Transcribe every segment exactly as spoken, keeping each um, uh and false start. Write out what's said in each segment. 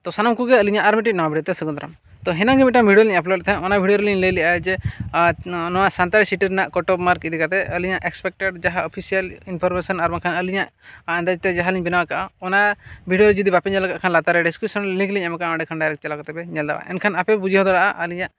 ᱛᱚ ᱥᱟᱱᱟᱢ ᱠᱚᱜᱮ ᱟᱹᱞᱤᱧᱟᱜ ᱟᱨ ᱢᱤᱫᱴᱤᱡ ᱱᱟᱣᱟ video ᱛᱮ ᱥᱟᱹᱜᱩᱱ ᱫᱟᱨᱟᱢ᱾ ᱛᱚ ᱦᱮᱱᱟᱝ ᱜᱮ ᱢᱤᱫᱴᱟᱝ video ᱞᱤᱧ upload ᱞᱮᱫ ᱛᱟᱦᱮᱸᱫ, ᱚᱱᱟ video ᱨᱮᱞᱤᱧ ᱞᱟᱹᱭ ᱞᱮᱫᱼᱟ ᱡᱮ ᱟᱨ, ᱱᱚᱣᱟ ᱥᱟᱱᱛᱟᱲᱤ CET ᱨᱮᱱᱟᱜ cut off mark ᱤᱫᱤ ᱠᱟᱛᱮ ᱟᱹᱞᱤᱧᱟᱜ expected ᱡᱟᱦᱟᱸ official information ᱟᱨ ᱵᱟᱝᱠᱷᱟᱱ ᱟᱹᱞᱤᱧᱟᱜ ᱟᱱᱫᱟᱡᱽ ᱛᱮ ᱡᱟᱦᱟᱸ ᱞᱤᱧ ᱵᱮᱱᱟᱣ ᱟᱠᱟᱫᱼᱟ, ᱚᱱᱟ video ᱡᱩᱫᱤ ᱵᱟᱯᱮ ᱧᱮᱞ ᱟᱠᱟᱫ ᱠᱷᱟᱱ ᱞᱟᱛᱟᱨ ᱨᱮ description link ᱞᱤᱧ ᱮᱢ ᱟᱠᱟᱫᱼᱟ, ᱚᱸᱰᱮ ᱠᱷᱚᱱ direct ᱪᱟᱞᱟᱣ ᱠᱟᱛᱮ ᱯᱮ ᱧᱮᱞ ᱫᱟᱲᱮᱭᱟᱜᱼᱟ᱾ ᱮᱱᱠᱷᱟᱱ ᱟᱯᱮ ᱵᱩᱡᱷᱟᱹᱣ ᱫᱟᱲᱮᱭᱟᱜᱼᱟ ᱟᱹᱞᱤᱧᱟᱜ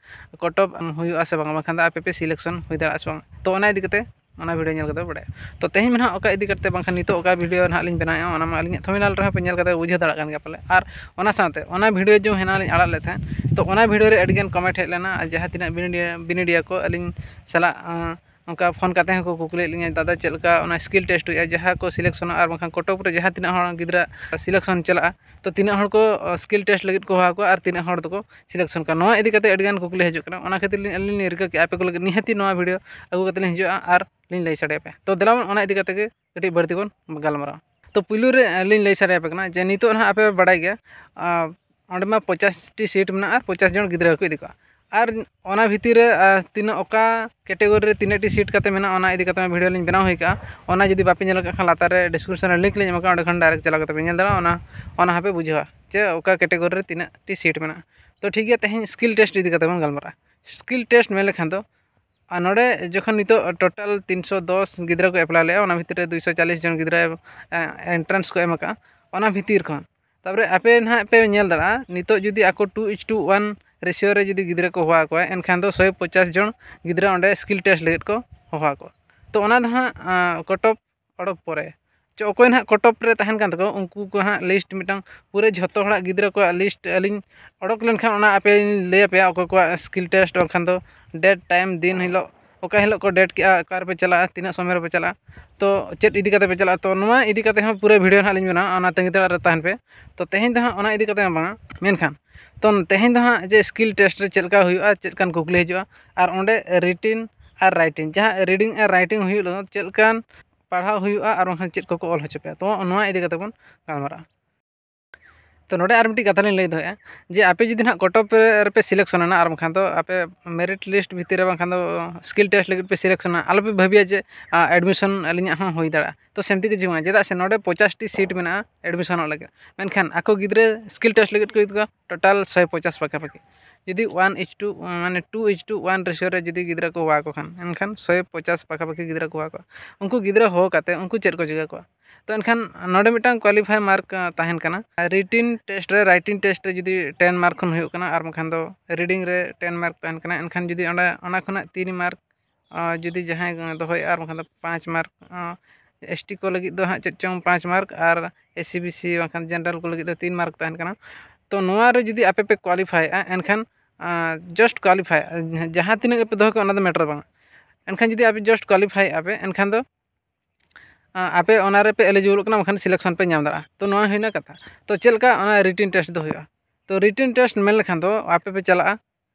cut off ᱦᱩᱭᱩᱜᱼᱟ ᱥᱮ ᱵᱟᱝ, ᱵᱟᱝᱠᱷᱟᱱ ᱫᱚ ᱟᱯᱮ ᱯᱮ selection ᱦᱩᱭ ᱫᱟᱲᱮᱭᱟᱜᱼᱟ ᱥᱮ ᱵᱟᱝ᱾ ᱛᱚ ᱚᱱᱟ ᱤᱫᱤ ᱠᱟᱛᱮ ᱚᱱᱟ video ᱧᱮᱞ ᱠᱟᱛᱮ ᱵᱟᱲᱟᱭᱟ᱾ ᱛᱚ ᱛᱮᱦᱮᱧ ᱢᱟ ᱱᱟᱦᱟᱜ ᱚᱠᱟ ᱤᱫᱤ ᱠᱟᱛᱮ ᱵᱟᱝᱠᱷᱟᱱ ᱱᱤᱛᱚᱜ ᱚᱠᱟ video ᱱᱟᱦᱟᱜ ᱞᱤᱧ ᱵᱮᱱᱟᱣᱮᱫᱼᱟ, ᱚᱱᱟ ᱢᱟ ᱟᱹᱞᱤᱧᱟᱜ thumbnail ᱨᱮᱦᱚᱸ ᱯᱮ ᱧᱮᱞ ᱠᱟᱛᱮ ᱵᱩᱡᱷᱟᱹᱣ ᱫᱟᱲᱮᱭᱟᱜ ᱠᱟᱱ ᱜᱮᱭᱟ ᱯᱟᱞᱮ᱾ ᱟᱨ ᱚᱱᱟ ᱥᱟᱶᱛᱮ ᱚᱱᱟ video ᱡᱮ ᱦᱮᱱᱟᱝ ᱞᱤᱧ ᱟᱲᱟᱜ ᱞᱮᱫ ᱛᱟᱦᱮᱸᱫ, ᱛᱚ ᱚᱱᱟ video ᱨᱮ ᱟᱹᱰᱤᱜᱟᱱ comment ᱦᱮᱡ ᱞᱮᱱᱟ, ᱟᱨ ᱡᱟᱦᱟᱸ ᱛᱤᱱᱟᱹᱜ ᱵᱤᱱᱤᱰᱤᱭᱟ ᱵᱤᱱᱤᱰᱤᱭᱟ ᱠᱚ ᱟᱹᱞᱤᱧ ᱥᱟᱞᱟᱜ ᱟᱸ, ᱚᱱᱠᱟ phone ᱠᱟᱛᱮ ᱦᱚᱸᱠᱚ ᱠᱩᱠᱞᱤᱭᱮᱫ ᱞᱤᱧᱟ, "ᱫᱟᱫᱟ, ᱪᱮᱫ ᱞᱮᱠᱟ ᱚᱱᱟ skill test ᱦᱩᱭᱩᱜᱼᱟ, ᱡᱟᱦᱟᱸ ᱠᱚ selectionᱚᱜᱼᱟ ᱟᱨ ᱵᱟᱝᱠᱷᱟᱱ cut off ᱨᱮ ᱡᱟᱦᱟᱸ ᱛᱤᱱᱟᱹᱜ ᱦᱚᱲ ᱜᱤᱫᱽᱨᱟᱹ selection ᱪᱟᱞᱟᱜᱼᱟ, ᱛᱚ ᱛᱤᱱᱟᱹᱜ ᱦᱚᱲ ᱠᱚ skill test ᱞᱟᱹᱜᱤᱫ ᱠᱚ ᱦᱚᱦᱚ ᱟᱠᱚᱣᱟ ᱟᱨ ᱛᱤᱱᱟᱹᱜ ᱦᱚᱲ ᱫᱚᱠᱚ selection ᱠᱚᱣᱟ?" ᱱᱚᱣᱟ ᱤᱫᱤ ᱠᱟᱛᱮ ᱟᱹᱰᱤᱜᱟᱱ ᱠᱩᱠᱞᱤ ᱦᱤᱡᱩᱜ ᱠᱟᱱᱟ᱾ ᱚᱱᱟ ᱠᱷᱟᱹᱛᱤᱨ ᱞᱤᱧ, ᱟᱹᱞᱤᱧ ᱞᱤᱧ ᱨᱤᱠᱟᱹ ᱠᱮᱜᱼᱟ ᱟᱯᱮ ᱠᱚ ᱞᱟᱹᱜᱤᱫ ᱱᱤᱦᱟᱹᱛᱤ ᱱᱚᱣᱟ video ᱟᱹᱜᱩ ᱠᱟᱛᱮ ᱞᱤᱧ ᱦᱤᱡᱩᱜᱼᱟ ᱟᱨ ᱞᱤᱧ ᱞᱟᱹᱭ ᱥᱟᱰᱮ ᱟᱯᱮᱭᱟ᱾ ᱛᱚ ᱫᱮᱞᱟ ᱵᱚᱱ ᱚᱱᱟ ᱤᱫᱤ ᱠᱟᱛᱮ ᱜᱮ ᱠᱟᱹᱴᱤᱡ ᱵᱟᱹᱲᱛᱤ ᱵᱚᱱ ᱜᱟᱞᱢᱟᱨᱟᱣᱟ᱾ ᱛᱚ ᱯᱩᱭᱞᱩ ᱨᱮ ᱞᱤᱧ ᱞᱟᱹᱭ ᱥᱟᱰᱮ ᱟᱯᱮ ᱠᱟᱱᱟ ᱡᱮ ᱱᱤᱛᱚᱜ ᱱᱟᱦᱟᱜ ᱟᱯᱮ ᱯᱮ ᱵᱟᱲᱟᱭ ᱜᱮᱭᱟ, ᱟᱨ ᱚᱸᱰᱮ ᱢᱟ ᱯᱚᱸᱪᱟᱥ ᱴᱤ seat ᱢᱮᱱᱟᱜᱼᱟ ᱟᱨ ᱯᱚᱸᱪᱟᱥ ᱡᱚᱱ ᱜᱤᱫᱽᱨᱟᱹ ᱠᱚ ᱤᱫᱤ ᱠᱚᱣᱟ᱾ ᱟᱨ ᱚᱱᱟ ᱵᱷᱤᱛᱤᱨ ᱨᱮ ᱟᱨ ᱛᱤᱱᱟᱹᱜ, ᱚᱠᱟ category ᱨᱮ ᱛᱤᱱᱟᱹᱜ ᱴᱤ seat ᱠᱟᱛᱮ ᱢᱮᱱᱟᱜᱼᱟ, ᱚᱱᱟ ᱤᱫᱤ ᱠᱟᱛᱮ ᱢᱟ video ᱞᱤᱧ ᱵᱮᱱᱟᱣ ᱦᱩᱭ ᱠᱟᱜᱼᱟ᱾ ᱚᱱᱟ ᱡᱩᱫᱤ ᱵᱟᱯᱮ ᱧᱮᱞ ᱟᱠᱟᱫ ᱠᱷᱟᱱ ᱞᱟᱛᱟᱨ ᱨᱮ description ᱨᱮ link ᱞᱤᱧ ᱮᱢ ᱟᱠᱟᱫᱼᱟ, ᱚᱸᱰᱮ ᱠᱷᱚᱱ direct ᱪᱟᱞᱟᱣ ᱠᱟᱛᱮ ᱯᱮ ᱧᱮᱞ ᱫᱟᱲᱮᱭᱟᱜᱼᱟ᱾ ᱚᱱᱟ, ᱚᱱᱟ ᱦᱚᱸᱯᱮ ᱵᱩᱡᱷᱟᱹᱣᱟ ᱡᱮ ᱚᱠᱟ category ᱨᱮ ᱛᱤᱱᱟᱹᱜ ᱴᱤ seat ᱢᱮᱱᱟᱜᱼᱟ᱾ ᱛᱚ ᱴᱷᱤᱠ ᱜᱮᱭᱟ, ᱛᱮᱦᱮᱧ skill test ᱤᱫᱤ ᱠᱟᱛᱮ ᱵᱚᱱ ᱜᱟᱞᱢᱟᱨᱟᱜᱼᱟ᱾ Skill test ᱢᱮᱱ ᱞᱮᱠᱷᱟᱱ ᱫᱚ, ᱟᱨ ᱱᱚᱰᱮ ᱡᱚᱠᱷᱚᱱ ᱱᱤᱛᱚᱜ total ᱛᱤᱱᱥᱚ ᱫᱚᱥ ᱜᱤᱫᱽᱨᱟᱹ ᱠᱚ apply ᱞᱮᱜᱼᱟ, ᱚᱱᱟ ᱵᱷᱤᱛᱤᱨ ᱨᱮ ᱫᱩᱭᱥᱚ ᱪᱟᱞᱤᱥ ᱡᱚᱱ ᱜᱤᱫᱽᱨᱟᱹ, ᱮ, entrance ᱠᱚ ᱮᱢ ᱟᱠᱟᱫᱼᱟ᱾ ᱚᱱᱟ ᱵᱷᱤᱛᱤᱨ ᱠᱷᱚᱱ ᱛᱟᱨᱯᱚᱨᱮ ᱟᱯᱮ ᱱᱟᱦᱟᱜ ᱯᱮ ᱧᱮᱞ ᱫᱟᱲᱮᱭᱟᱜᱼᱟ, ᱱᱤᱛᱚᱜ ᱡᱩᱫᱤ ᱟᱠᱚ two is to one ratio ᱨᱮ ᱡᱩᱫᱤ ᱜᱤᱫᱽᱨᱟᱹ ᱠᱚ ᱦᱚᱦᱚ ᱟᱠᱚᱣᱟ, ᱮᱱᱠᱷᱟᱱ ᱫᱚ ᱥᱚᱭ ᱯᱚᱪᱟᱥ ᱡᱚᱱ ᱜᱤᱫᱽᱨᱟᱹ ᱚᱸᱰᱮ skill test ᱞᱟᱹᱜᱤᱫ ᱠᱚ ᱦᱚᱦᱚ ᱟᱠᱚᱣᱟ᱾ ᱛᱚ ᱚᱱᱟ ᱫᱚ ᱦᱟᱸᱜ, ᱟᱸ, cut off ᱚᱰᱚᱠ ᱯᱚᱨᱮ, ᱪᱚ ᱚᱠᱚᱭ ᱱᱟᱦᱟᱜ cut off ᱨᱮ ᱛᱟᱦᱮᱱ ᱠᱟᱱ ᱛᱟᱠᱚᱣᱟ, ᱩᱱᱠᱩ ᱠᱚ ᱦᱟᱸᱜ list ᱢᱤᱫᱴᱟᱝ ᱯᱩᱨᱟᱹ ᱡᱷᱚᱛᱚ ᱦᱚᱲᱟᱜ ᱜᱤᱫᱽᱨᱟᱹ ᱠᱚᱣᱟᱜ list ᱟᱹᱞᱤᱧ ᱚᱰᱚᱠ ᱞᱮᱱᱠᱷᱟᱱ ᱚᱱᱟ ᱟᱯᱮ ᱞᱤᱧ ᱞᱟᱹᱭ ᱟᱯᱮᱭᱟ, ᱚᱠᱚᱭ ᱠᱚᱣᱟᱜ skill test ᱵᱟᱝᱠᱷᱟᱱ ᱫᱚ date, time, ᱫᱤᱱ ᱦᱤᱞᱳᱜ, ᱚᱠᱟ ᱦᱤᱞᱳᱜ ᱠᱚ date ᱠᱮᱜᱼᱟ, ᱚᱠᱟ ᱨᱮᱯᱮ ᱪᱟᱞᱟᱜᱼᱟ, ᱛᱤᱱᱟᱹᱜ ᱥᱚᱢᱚᱭ ᱨᱮᱯᱮ ᱪᱟᱞᱟᱜᱼᱟ, ᱛᱚ ᱪᱮᱫ ᱤᱫᱤ ᱠᱟᱛᱮ ᱯᱮ ᱪᱟᱞᱟᱜᱼᱟ, ᱛᱚ ᱱᱚᱣᱟ ᱤᱫᱤ ᱠᱟᱛᱮ ᱦᱚᱸ ᱯᱩᱨᱟᱹ video ᱱᱟᱦᱟᱜ ᱞᱤᱧ ᱵᱮᱱᱟᱣᱟ, ᱚᱱᱟ ᱛᱟᱺᱜᱤ ᱛᱟᱲᱟᱜ ᱨᱮ ᱛᱟᱦᱮᱱ ᱯᱮ᱾ ᱛᱚ ᱛᱮᱦᱮᱧ ᱫᱚ ᱦᱟᱸᱜ ᱚᱱᱟ ᱤᱫᱤ ᱠᱟᱛᱮ ᱦᱚᱸ ᱵᱟᱝᱟ, ᱢᱮᱱᱠᱷᱟᱱ ᱛᱚ ᱛᱮᱦᱮᱧ ᱫᱚ ᱦᱟᱸᱜ ᱡᱮ skill test ᱨᱮ ᱪᱮᱫ ᱞᱮᱠᱟ ᱦᱩᱭᱩᱜᱼᱟ, ᱪᱮᱫ ᱞᱮᱠᱟᱱ ᱠᱩᱠᱞᱤ ᱦᱤᱡᱩᱜᱼᱟ, ᱟᱨ ᱚᱸᱰᱮ written ᱟᱨ writing, ᱡᱟᱦᱟᱸ reading ᱟᱨ writing ᱦᱩᱭᱩᱜ ᱞᱟᱹᱜᱤᱫ ᱪᱮᱫ ᱞᱮᱠᱟᱱ ᱯᱟᱲᱦᱟᱣ ᱦᱩᱭᱩᱜᱼᱟ ᱟᱨ ᱵᱟᱝᱠᱷᱟᱱ ᱪᱮᱫ ᱠᱚᱠᱚ ᱚᱞ ᱦᱚᱪᱚ ᱯᱮᱭᱟ, ᱛᱚ ᱱᱚᱣᱟ ᱤᱫᱤ ᱠᱟᱛᱮ ᱵᱚᱱ ᱜᱟᱞᱢᱟᱨᱟᱜᱼᱟ᱾ ᱛᱚ ᱱᱚᱰᱮ ᱟᱨ ᱢᱤᱫᱴᱤᱡ ᱠᱟᱛᱷᱟ ᱞᱤᱧ ᱞᱟᱹᱭ ᱫᱚᱦᱚᱭᱟ, ᱡᱮ ᱟᱯᱮ ᱡᱩᱫᱤ ᱱᱟᱦᱟᱜ ᱠᱚᱴᱚᱯ ᱨᱮᱯᱮ ᱥᱤᱞᱮᱠᱥᱚᱱ ᱮᱱᱟ ᱟᱨ ᱵᱟᱝᱠᱷᱟᱱ ᱫᱚ ᱟᱯᱮ ᱢᱮᱨᱤᱴ ᱞᱤᱥᱴ ᱵᱷᱤᱛᱤᱨ ᱨᱮ ᱵᱟᱝᱠᱷᱟᱱ ᱫᱚ ᱥᱠᱤᱞ ᱴᱮᱥᱴ ᱞᱟᱹᱜᱤᱫ ᱯᱮ ᱥᱤᱞᱮᱠᱥᱚᱱᱟ, ᱟᱞᱚᱯᱮ ᱵᱷᱟᱹᱵᱤᱭᱟ ᱡᱮ ᱮᱰᱢᱤᱥᱚᱱ ᱟᱹᱞᱤᱧᱟᱜ ᱦᱚᱸ ᱦᱩᱭ ᱫᱟᱲᱮᱭᱟᱜᱼᱟ᱾ ᱛᱚ ᱥᱮᱢᱛᱤ ᱠᱤᱪᱷᱩ ᱵᱟᱝ, ᱪᱮᱫᱟᱜ ᱥᱮ ᱱᱚᱰᱮ ᱯᱚᱸᱪᱟᱥ ᱴᱤ ᱥᱤᱴ ᱢᱮᱱᱟᱜᱼᱟ ᱮᱰᱢᱤᱥᱚᱱᱚᱜ ᱞᱟᱹᱜᱤᱫ, ᱢᱮᱱᱠᱷᱟᱱ ᱟᱠᱚ ᱜᱤᱫᱽᱨᱟᱹ ᱥᱠᱤᱞ ᱴᱮᱥᱴ ᱞᱟᱹᱜᱤᱫ ᱠᱚ ᱤᱫᱤ ᱠᱚᱣᱟ ᱴᱳᱴᱟᱞ ᱥᱚᱭ ᱯᱚᱪᱟᱥ ᱯᱟᱠᱟᱯᱟᱠᱤ᱾ ᱡᱩᱫᱤ one is to ᱢᱟᱱᱮ two is to one ratio ᱨᱮ ᱡᱩᱫᱤ ᱜᱤᱫᱽᱨᱟᱹ ᱠᱚ ᱦᱚᱦᱚ ᱟᱠᱚ ᱠᱷᱟᱱ, ᱮᱱᱠᱷᱟᱱ ᱥᱚᱭ ᱯᱚᱪᱟᱥ ᱯᱟᱠᱟᱯᱟᱠᱤ ᱜᱤᱫᱽᱨᱟᱹ ᱠᱚ ᱦᱚᱦᱚ ᱟᱠᱚᱣᱟ᱾ ᱩᱱᱠᱩ ᱜᱤᱫᱽᱨᱟᱹ ᱦᱚᱦᱚ ᱠᱟᱛᱮ ᱩᱱᱠᱩ ᱪᱮᱫ ᱠᱚ ᱪᱤᱠᱟᱹ ᱠᱚᱣᱟ? ᱛᱚ ᱮᱱᱠᱷᱟᱱ ᱱᱚᱰᱮ ᱢᱤᱫᱴᱟᱝ ᱠᱳᱣᱟᱞᱤᱯᱷᱟᱭ ᱢᱟᱨᱠ ᱛᱟᱦᱮᱱ ᱠᱟᱱᱟ᱾ ᱨᱤᱴᱤᱱ ᱴᱮᱥᱴ ᱨᱮ, ᱨᱟᱭᱴᱤᱝ ᱴᱮᱥᱴ ᱨᱮ ᱡᱩᱫᱤ ᱴᱮᱱ ᱢᱟᱨᱠ ᱠᱷᱚᱱ ᱦᱩᱭᱩᱜ ᱠᱟᱱᱟ ᱟᱨ ᱵᱟᱝᱠᱷᱟᱱ ᱫᱚ ᱨᱤᱰᱤᱝ ᱨᱮ ᱴᱮᱱ ᱢᱟᱨᱠ ᱛᱟᱦᱮᱱ ᱠᱟᱱᱟ, ᱮᱱᱠᱷᱟᱱ ᱡᱩᱫᱤ ᱚᱸᱰᱮ ᱚᱱᱟ ᱠᱷᱚᱱᱟᱜ ᱛᱤᱱ ᱢᱟᱨᱠ ᱡᱩᱫᱤ ᱡᱟᱦᱟᱸᱭ ᱫᱚᱦᱚᱭᱮᱫᱼᱟ ᱟᱨ ᱵᱟᱝᱠᱷᱟᱱ ᱫᱚ ᱯᱟᱸᱪ ᱢᱟᱨᱠ ᱮᱥ ᱴᱤ ᱠᱚ ᱞᱟᱹᱜᱤᱫ ᱫᱚ ᱦᱟᱸᱜ ᱪᱮᱫ ᱪᱚᱝ ᱯᱟᱸᱪ ᱢᱟᱨᱠ ᱟᱨ ᱮᱥ ᱥᱤ ᱵᱤ ᱥᱤ ᱵᱟᱝᱠᱷᱟᱱ ᱡᱮᱱᱟᱨᱟᱞ ᱠᱚ ᱞᱟᱹᱜᱤᱫ ᱫᱚ ᱛᱤᱱ ᱢᱟᱨᱠ ᱛᱟᱦᱮᱱ ᱠᱟᱱᱟ᱾ ᱛᱚ ᱱᱚᱣᱟ ᱨᱮ ᱡᱩᱫᱤ ᱟᱯᱮ ᱯᱮ ᱠᱳᱣᱟᱞᱤᱯᱷᱟᱭᱮᱫᱼᱟ, ᱮᱱᱠᱷᱟᱱ ᱡᱟᱥᱴ ᱠᱳᱣᱟᱞᱤᱯᱷᱟᱭ, ᱡᱟᱦᱟᱸ ᱛᱤᱱᱟᱹᱜ ᱜᱮᱯᱮ ᱫᱚᱦᱚ ᱠᱮᱫ ᱚᱱᱟ ᱫᱚ ᱢᱮᱴᱟᱨ ᱵᱟᱝᱟ᱾ ᱮᱱᱠᱷᱟᱱ ᱡᱩᱫᱤ ᱟᱯᱮ ᱡᱟᱥᱴ ᱠᱳᱣᱟᱞᱤᱯᱷᱟᱭᱮᱫᱼᱟ ᱯᱮ, ᱮᱱᱠᱷᱟᱱ ᱫᱚ ᱟᱯᱮ ᱚᱱᱟ ᱨᱮᱯᱮ ᱮᱞᱤᱡᱤᱵᱚᱞᱚᱜ ᱠᱟᱱᱟ, ᱵᱟᱝᱠᱷᱟᱱ ᱥᱤᱞᱮᱠᱥᱚᱱ ᱯᱮ ᱧᱟᱢ ᱫᱟᱲᱮᱭᱟᱜᱼᱟ᱾ ᱛᱚ ᱱᱚᱣᱟ ᱦᱩᱭᱱᱟ ᱠᱟᱛᱷᱟ᱾ ᱛᱚ ᱪᱮᱫ ᱞᱮᱠᱟ ᱚᱱᱟ ᱨᱤᱴᱤᱱ ᱴᱮᱥᱴ ᱫᱚ ᱦᱩᱭᱩᱜᱼᱟ? ᱛᱚ ᱨᱤᱴᱤᱱ ᱴᱮᱥᱴ ᱢᱮᱱ ᱞᱮᱠᱷᱟᱱ ᱫᱚ ᱟᱯᱮ ᱯᱮ ᱪᱟᱞᱟᱜᱼᱟ,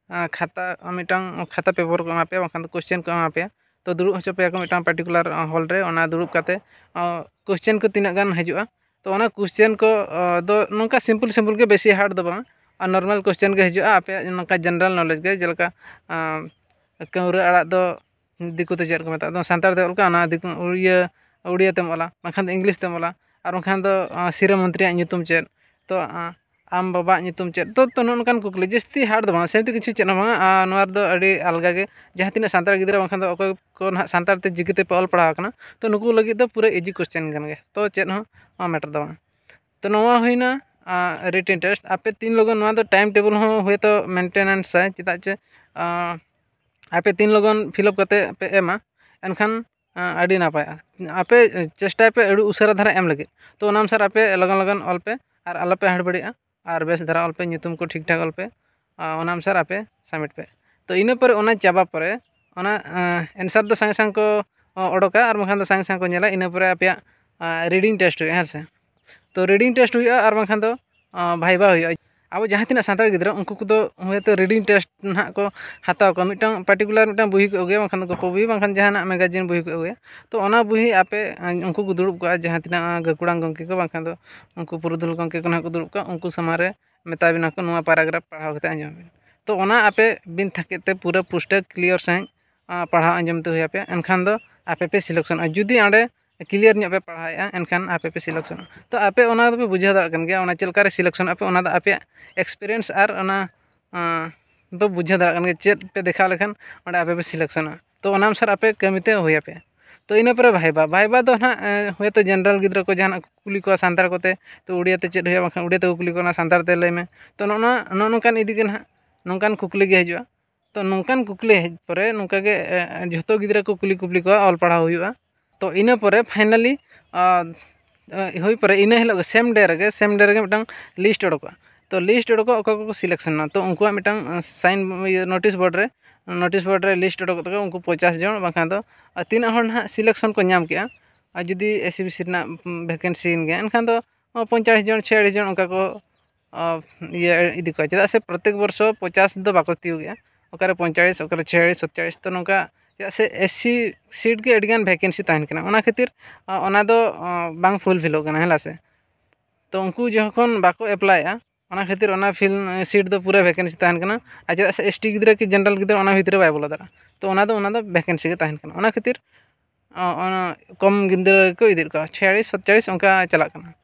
ᱠᱷᱟᱛᱟ ᱢᱤᱫᱴᱟᱝ ᱠᱷᱟᱛᱟ ᱯᱮᱯᱟᱨ ᱠᱚ ᱮᱢᱟ ᱯᱮᱭᱟ, ᱵᱟᱝᱠᱷᱟᱱ ᱫᱚ ᱠᱳᱥᱪᱮᱱ ᱠᱚ ᱮᱢᱟ ᱯᱮᱭᱟ᱾ ᱛᱚ ᱫᱩᱲᱩᱵ ᱦᱚᱪᱚ ᱯᱮᱭᱟ ᱠᱚ ᱢᱤᱫᱴᱟᱝ ᱯᱟᱨᱴᱤᱠᱩᱞᱟᱨ ᱦᱚᱞ ᱨᱮ, ᱚᱱᱟ ᱫᱩᱲᱩᱵ ᱠᱟᱛᱮ ᱠᱳᱥᱪᱮᱱ ᱠᱚ ᱛᱤᱱᱟᱹᱜ ᱜᱟᱱ ᱦᱤᱡᱩᱜᱼᱟ᱾ ᱛᱚ ᱚᱱᱟ ᱠᱳᱥᱪᱮᱱ ᱠᱚ ᱫᱚ ᱱᱚᱝᱠᱟ ᱥᱤᱢᱯᱤᱞ ᱥᱤᱢᱯᱤᱞ ᱜᱮ, ᱵᱮᱥᱤ ᱦᱟᱨᱰ ᱫᱚ ᱵᱟᱝ, ᱟᱨ ᱱᱚᱨᱢᱟᱞ ᱠᱳᱥᱪᱮᱱ ᱜᱮ ᱦᱤᱡᱩᱜᱼᱟ ᱟᱯᱮᱭᱟᱜ ᱱᱚᱝᱠᱟ ᱡᱮᱱᱟᱨᱮᱞ ᱱᱚᱞᱮᱡᱽ ᱜᱮ, ᱡᱮᱞᱮᱠᱟ ᱠᱟᱹᱣᱨᱟᱹ ᱟᱲᱟᱜ ᱫᱚ ᱫᱤᱠᱩ ᱛᱮ ᱪᱮᱫ ᱠᱚ ᱢᱮᱛᱟᱜᱼᱟ, ᱥᱟᱱᱛᱟᱲ ᱛᱮ ᱚᱞ ᱠᱟᱜᱼᱟ, ᱚᱱᱟ ᱫᱤᱠᱩ ᱤᱭᱟᱹ ᱩᱲᱤᱭᱟ ᱛᱮᱢ ᱚᱞᱟ, ᱵᱟᱝᱠᱷᱟᱱ ᱫᱚ ᱤᱝᱞᱤᱥ ᱛᱮᱢ ᱚᱞᱟ, ᱟᱨ ᱵᱟᱝᱠᱷᱟᱱ ᱫᱚ ᱥᱤᱨᱟᱹ ᱢᱚᱱᱛᱨᱤᱭᱟᱜ ᱧᱩᱛᱩᱢ ᱪᱮᱫ? ᱛᱚ ᱟᱢ ᱵᱟᱵᱟᱣᱟᱜ ᱧᱩᱛᱩᱢ ᱪᱮᱫ? ᱛᱚ ᱛᱚ ᱱᱚᱜᱼᱚ ᱱᱚᱝᱠᱟᱱ ᱠᱩᱠᱞᱤ, ᱡᱟᱹᱥᱛᱤ ᱦᱟᱨᱰ ᱫᱚ ᱵᱟᱝ, ᱥᱮᱢᱛᱤ ᱠᱤᱪᱷᱩ ᱪᱮᱫ ᱦᱚᱸ ᱵᱟᱝᱟ᱾ ᱟᱨ ᱱᱚᱣᱟ ᱨᱮᱫᱚ ᱟᱹᱰᱤ ᱟᱞᱜᱟ ᱜᱮ, ᱡᱟᱦᱟᱸ ᱛᱤᱱᱟᱹᱜ ᱥᱟᱱᱛᱟᱲ ᱜᱤᱫᱽᱨᱟᱹ ᱵᱟᱝᱠᱷᱟᱱ ᱫᱚ ᱚᱠᱚᱭ ᱠᱚ ᱱᱟᱦᱟᱜ ᱥᱟᱱᱛᱟᱲ ᱛᱮ ᱪᱤᱠᱤ ᱛᱮᱯᱮ ᱚᱞ ᱯᱟᱲᱦᱟᱣ ᱟᱠᱟᱱᱟ, ᱛᱚ ᱱᱩᱠᱩ ᱞᱟᱹᱜᱤᱫ ᱫᱚ ᱯᱩᱨᱟᱹ ᱤᱡᱤ ᱠᱳᱥᱪᱮᱱ ᱠᱟᱱ ᱜᱮᱭᱟ᱾ ᱛᱚ ᱪᱮᱫ ᱦᱚᱸ ᱢᱮᱴᱟᱨ ᱫᱚ ᱵᱟᱝ᱾ ᱛᱚ ᱱᱚᱣᱟ ᱦᱩᱭᱱᱟ ᱨᱤᱴᱤᱱ ᱴᱮᱥᱴ᱾ ᱟᱯᱮ ᱛᱤᱱ ᱞᱚᱜᱚᱱ, ᱱᱚᱣᱟ ᱫᱚ ᱴᱟᱭᱤᱢ ᱴᱮᱵᱚᱞ ᱦᱚᱸ ᱦᱚᱭᱛᱳ ᱢᱮᱱᱴᱮᱱᱮᱱᱥ ᱟᱭ, ᱪᱮᱫᱟᱜ ᱪᱮ ᱟᱯᱮ ᱛᱤᱱ ᱞᱚᱜᱚᱱ ᱯᱷᱤᱞᱟᱯ ᱠᱟᱛᱮ ᱯᱮ ᱮᱢᱟ, ᱮᱱᱠᱷᱟᱱ ᱟᱹᱰᱤ ᱱᱟᱯᱟᱭᱚᱜᱼᱟ᱾ ᱟᱯᱮ ᱪᱮᱥᱴᱟᱭ ᱯᱮ ᱟᱹᱰᱤ ᱩᱥᱟᱹᱨᱟ ᱫᱷᱟᱨᱟ ᱮᱢ ᱞᱟᱹᱜᱤᱫ᱾ ᱛᱚ ᱚᱱᱟ ᱚᱱᱩᱥᱟᱨ ᱟᱯᱮ ᱞᱚᱜᱚᱱ ᱞᱚᱜᱚᱱ ᱚᱞ ᱯᱮ ᱟᱨ ᱟᱞᱚᱯᱮ ᱦᱟᱲᱵᱟᱲᱤᱜᱼᱟ, ᱟᱨ ᱵᱮᱥ ᱫᱷᱟᱨᱟ ᱚᱞ ᱯᱮ, ᱧᱩᱛᱩᱢ ᱠᱚ ᱴᱷᱤᱠ ᱴᱷᱟᱠ ᱚᱞ ᱯᱮ᱾ ᱟᱨ ᱚᱱᱟ ᱚᱱᱩᱥᱟᱨ ᱟᱯᱮ ᱥᱟᱵᱢᱤᱴ ᱯᱮ᱾ ᱛᱚ ᱤᱱᱟᱹ ᱯᱚᱨᱮ ᱚᱱᱟ ᱪᱟᱵᱟ ᱯᱚᱨᱮ ᱚᱱᱟ ᱮᱱᱥᱟᱨ ᱫᱚ ᱥᱟᱝ ᱥᱟᱝ ᱠᱚ ᱚᱰᱚᱠᱟ, ᱟᱨ ᱵᱟᱝᱠᱷᱟᱱ ᱫᱚ ᱥᱟᱝ ᱥᱟᱝ ᱠᱚ ᱧᱮᱞᱟ᱾ ᱤᱱᱟᱹ ᱯᱚᱨᱮ ᱟᱯᱮᱭᱟᱜ ᱨᱤᱰᱤᱝ ᱴᱮᱥᱴ ᱦᱩᱭᱩᱜᱼᱟ, ᱦᱮᱸ ᱥᱮ᱾ ᱛᱚ ᱨᱤᱰᱤᱝ ᱴᱮᱥᱴ ᱦᱩᱭᱩᱜᱼᱟ, ᱟᱨ ᱵᱟᱝᱠᱷᱟᱱ ᱫᱚ ᱵᱷᱟᱭᱵᱟ ᱦᱩᱭᱩᱜᱼᱟ᱾ ᱟᱵᱚ ᱡᱟᱦᱟᱸ ᱛᱤᱱᱟᱹᱜ ᱥᱟᱱᱛᱟᱲ ᱜᱤᱫᱽᱨᱟᱹ, ᱩᱱᱠᱩ ᱠᱚᱫᱚ ᱦᱚᱭᱛᱳ reading test ᱱᱟᱦᱟᱜ ᱠᱚ ᱦᱟᱛᱟᱣ ᱠᱚᱣᱟ, ᱢᱤᱫᱴᱟᱝ particular ᱢᱤᱫᱴᱟᱝ ᱵᱳᱭ ᱠᱚ ᱟᱹᱜᱩᱭᱟ, ᱵᱟᱝᱠᱷᱟᱱ ᱫᱚ ᱜᱚᱞᱯᱚ ᱵᱳᱭ, ᱵᱟᱝᱠᱷᱟᱱ ᱡᱟᱦᱟᱱᱟᱜ magazine ᱵᱳᱭ ᱠᱚ ᱟᱹᱜᱩᱭᱟ᱾ ᱛᱚ ᱚᱱᱟ ᱵᱳᱭ ᱟᱯᱮ, ᱩᱱᱠᱩ ᱠᱚ ᱫᱩᱲᱩᱵ ᱠᱚᱜᱼᱟ, ᱡᱟᱦᱟᱸ ᱛᱤᱱᱟᱹᱜ ᱜᱟᱹᱠᱷᱩᱲᱟᱱ ᱜᱚᱢᱠᱮ ᱠᱚ, ᱵᱟᱝᱠᱷᱟᱱ ᱫᱚ ᱩᱱᱠᱩ ᱯᱩᱨᱩᱫᱷᱩᱞ ᱜᱚᱢᱠᱮ ᱠᱚ ᱱᱟᱦᱟᱜ ᱠᱚ ᱫᱩᱲᱩᱵ ᱠᱚᱜᱼᱟ, ᱩᱱᱠᱩ ᱥᱟᱢᱟᱝ ᱨᱮ ᱢᱮᱛᱟ ᱵᱤᱱᱟ ᱠᱚ, "ᱱᱚᱣᱟ paragraph ᱯᱟᱲᱦᱟᱣ ᱠᱟᱛᱮ ᱟᱸᱡᱚᱢ ᱵᱤᱱ᱾" ᱛᱚ ᱚᱱᱟ ᱟᱯᱮ ᱵᱤᱱ ᱛᱷᱟᱠᱮᱛ ᱛᱮ ᱯᱩᱨᱟᱹ ᱯᱩᱥᱴᱟᱹ clear ᱥᱟᱺᱦᱤᱡ, ᱟ, ᱯᱟᱲᱦᱟᱣ ᱟᱸᱡᱚᱢ ᱛᱮ ᱦᱩᱭ ᱟᱯᱮᱭᱟ, ᱮᱱᱠᱷᱟᱱ ᱫᱚ ᱟᱯᱮ ᱯᱮ ᱥᱤᱞᱮᱠᱥᱚᱱᱚᱜᱼᱟ᱾ ᱡᱩᱫᱤ ᱚᱸᱰᱮ clear ᱧᱚᱜ ᱯᱮ ᱯᱟᱲᱦᱟᱣᱮᱫᱼᱟ, ᱮᱱᱠᱷᱟᱱ ᱟᱯᱮ ᱯᱮ ᱥᱤᱞᱮᱠᱥᱚᱱᱚᱜᱼᱟ᱾ ᱛᱚ ᱟᱯᱮ ᱚᱱᱟ ᱫᱚᱯᱮ ᱵᱩᱡᱷᱟᱹᱣ ᱫᱟᱲᱮᱭᱟᱜ ᱠᱟᱱ ᱜᱮᱭᱟ, ᱚᱱᱟ ᱪᱮᱫ ᱞᱮᱠᱟ ᱨᱮ ᱥᱤᱞᱮᱠᱥᱚᱱᱚᱜ ᱟᱯᱮ, ᱚᱱᱟ ᱫᱚ ᱟᱯᱮᱭᱟᱜ experience ᱟᱨ ᱚᱱᱟ, ᱟ, ᱫᱚ ᱵᱩᱡᱷᱟᱹᱣ ᱫᱟᱲᱮᱭᱟᱜ ᱠᱟᱱ ᱜᱮᱭᱟ, ᱪᱮᱫ ᱯᱮ ᱫᱮᱠᱷᱟᱣ ᱞᱮᱠᱷᱟᱱ ᱚᱸᱰᱮ ᱟᱯᱮ ᱯᱮ ᱥᱤᱞᱮᱠᱥᱚᱱᱚᱜᱼᱟ᱾ ᱛᱚ ᱚᱱᱟ ᱚᱱᱩᱥᱟᱨ ᱟᱯᱮ ᱠᱟᱹᱢᱤ ᱛᱮ ᱦᱩᱭ ᱟᱯᱮᱭᱟ᱾ ᱛᱚ ᱤᱱᱟᱹ ᱯᱚᱨᱮ viva, viva ᱫᱚ ᱱᱟᱦᱟᱜ, ᱮ, ᱦᱚᱭᱛᱳ general ᱜᱤᱫᱽᱨᱟᱹ ᱠᱚ ᱡᱟᱦᱟᱱᱟᱜ ᱠᱚ ᱠᱩᱞᱤ ᱠᱚᱣᱟ ᱥᱟᱱᱛᱟᱲ ᱠᱚᱛᱮ, ᱛᱚ ᱩᱲᱤᱭᱟ ᱛᱮ ᱪᱮᱫ ᱦᱩᱭᱩᱜᱼᱟ, ᱵᱟᱝᱠᱷᱟᱱ ᱩᱲᱤᱭᱟ ᱛᱮᱠᱚ ᱠᱩᱞᱤ ᱠᱚᱣᱟ, ᱚᱱᱟ ᱥᱟᱱᱛᱟᱲ ᱛᱮ ᱞᱟᱹᱭ ᱢᱮ᱾ ᱛᱚ ᱱᱚᱜᱼᱚ ᱱᱚᱣᱟ, ᱱᱚᱜᱼᱚ ᱱᱚᱝᱠᱟᱱ ᱤᱫᱤ ᱜᱮ ᱱᱟᱦᱟᱜ, ᱱᱚᱝᱠᱟᱱ ᱠᱩᱠᱞᱤ ᱦᱮᱡ ᱯᱚᱨᱮ, ᱱᱚᱝᱠᱟᱱ ᱠᱩᱠᱞᱤ ᱦᱮᱡ ᱯᱚᱨᱮ ᱱᱚᱝᱠᱟ ᱜᱮ, ᱮ, ᱡᱷᱚᱛᱚ ᱜᱤᱫᱽᱨᱟᱹ ᱠᱚ ᱠᱩᱞᱤ ᱠᱩᱯᱞᱤ ᱠᱚᱣᱟ, ᱚᱞ ᱯᱟᱲᱦᱟᱣ ᱦᱩᱭᱩᱜᱼᱟ᱾ ᱛᱚ ᱤᱱᱟᱹ ᱯᱚᱨᱮ finally, ᱟ, ᱮ, ᱦᱩᱭ ᱯᱚᱨᱮ ᱤᱱᱟᱹ ᱦᱤᱞᱳᱜ ᱜᱮ, same day ᱨᱮᱜᱮ, same day ᱨᱮᱜᱮ ᱢᱤᱫᱴᱟᱝ list ᱚᱰᱚᱠᱚᱜᱼᱟ᱾ ᱛᱚ list ᱚᱰᱚᱠᱚᱜᱼᱟ, ᱚᱠᱚᱭ ᱠᱚᱠᱚ ᱥᱤᱞᱮᱠᱥᱚᱱᱟ᱾ ᱛᱚ ᱩᱱᱠᱩᱣᱟᱜ ᱢᱤᱫᱴᱟᱝ, ᱟ, sign, ᱤᱭᱟᱹ, notice board ᱨᱮ, notice board ᱨᱮ list ᱚᱰᱚᱠᱚᱜ ᱛᱟᱠᱚᱣᱟ, ᱩᱱᱠᱩ ᱯᱚᱧᱪᱟᱥ ᱡᱚᱱ, ᱵᱟᱝᱠᱷᱟᱱ ᱫᱚ, ᱟ, ᱛᱤᱱᱟᱹᱜ ᱦᱚᱲ ᱱᱟᱦᱟᱜ ᱥᱤᱞᱮᱠᱥᱚᱱ ᱠᱚ ᱧᱟᱢ ᱠᱮᱜᱼᱟ᱾ ᱟᱨ ᱡᱩᱫᱤ SC BC ᱨᱮᱱᱟᱜ, ᱩᱢ, vacancy ᱭᱮᱱ ᱜᱮᱭᱟ, ᱮᱱᱠᱷᱟᱱ ᱫᱚ, ᱟ, ᱯᱚᱧᱪᱟᱥ ᱡᱚᱱ, ᱪᱷᱤᱭᱟᱞᱤᱥ ᱡᱚᱱ ᱚᱱᱠᱟ ᱠᱚ, ᱟ, ᱤᱭᱟᱹ ᱤᱫᱤ ᱠᱚᱣᱟ᱾ ᱪᱮᱫᱟᱜ ᱥᱮ ᱯᱨᱚᱛᱮᱠ ᱵᱚᱨᱥᱚ ᱯᱚᱧᱪᱟᱥ ᱫᱚ ᱵᱟᱠᱚ ᱛᱤᱭᱳᱜᱮᱜᱼᱟ, ᱚᱠᱟᱨᱮ ᱯᱚᱧᱪᱟᱥ, ᱚᱠᱟᱨᱮ ᱪᱷᱤᱭᱟᱞᱤᱥ, ᱥᱟᱛᱪᱟᱞᱤᱥ, ᱛᱚ ᱱᱚᱝᱠᱟ᱾ ᱪᱮᱫᱟᱜ ᱥᱮ SC seat ᱜᱮ ᱟᱹᱰᱤᱜᱟᱱ vacancy ᱛᱟᱦᱮᱱ ᱠᱟᱱᱟ, ᱚᱱᱟ ᱠᱷᱟᱹᱛᱤᱨ, ᱟ, ᱚᱱᱟ ᱫᱚ, ᱟ, ᱵᱟᱝ fulfillᱚᱜ ᱠᱟᱱᱟ, ᱦᱮᱸ ᱥᱮ᱾ ᱛᱚ ᱩᱱᱠᱩ ᱡᱚᱠᱷᱚᱱ ᱵᱟᱠᱚ applyᱮᱜᱼᱟ, ᱚᱱᱟ ᱠᱷᱟᱹᱛᱤᱨ ᱚᱱᱟ fill, seat ᱫᱚ ᱯᱩᱨᱟᱹ vacancy ᱛᱟᱦᱮᱱ ᱠᱟᱱᱟ᱾ ᱟᱨ ᱪᱮᱫᱟᱜ ᱥᱮ ST ᱜᱤᱫᱽᱨᱟᱹ ᱠᱤ general ᱜᱤᱫᱽᱨᱟᱹ ᱚᱱᱟ ᱵᱷᱤᱛᱨᱤ ᱨᱮ ᱵᱟᱭ ᱵᱚᱞᱚ ᱫᱟᱲᱮᱭᱟᱜᱼᱟ, ᱛᱚ ᱚᱱᱟ ᱫᱚ, ᱚᱱᱟ ᱫᱚ vacancy ᱜᱮ ᱛᱟᱦᱮᱱ ᱠᱟᱱᱟ᱾ ᱚᱱᱟ ᱠᱷᱟᱹᱛᱤᱨ, ᱟ, ᱚᱱᱟ ᱠᱚᱢ ᱜᱤᱫᱽᱨᱟᱹ ᱠᱚ ᱤᱫᱤᱭᱮᱫ ᱠᱚᱣᱟ, ᱪᱷᱤᱭᱟᱞᱤᱥ, ᱥᱟᱛᱪᱟᱞᱤᱥ ᱚᱱᱠᱟ ᱪᱟᱞᱟᱜ ᱠᱟᱱᱟ᱾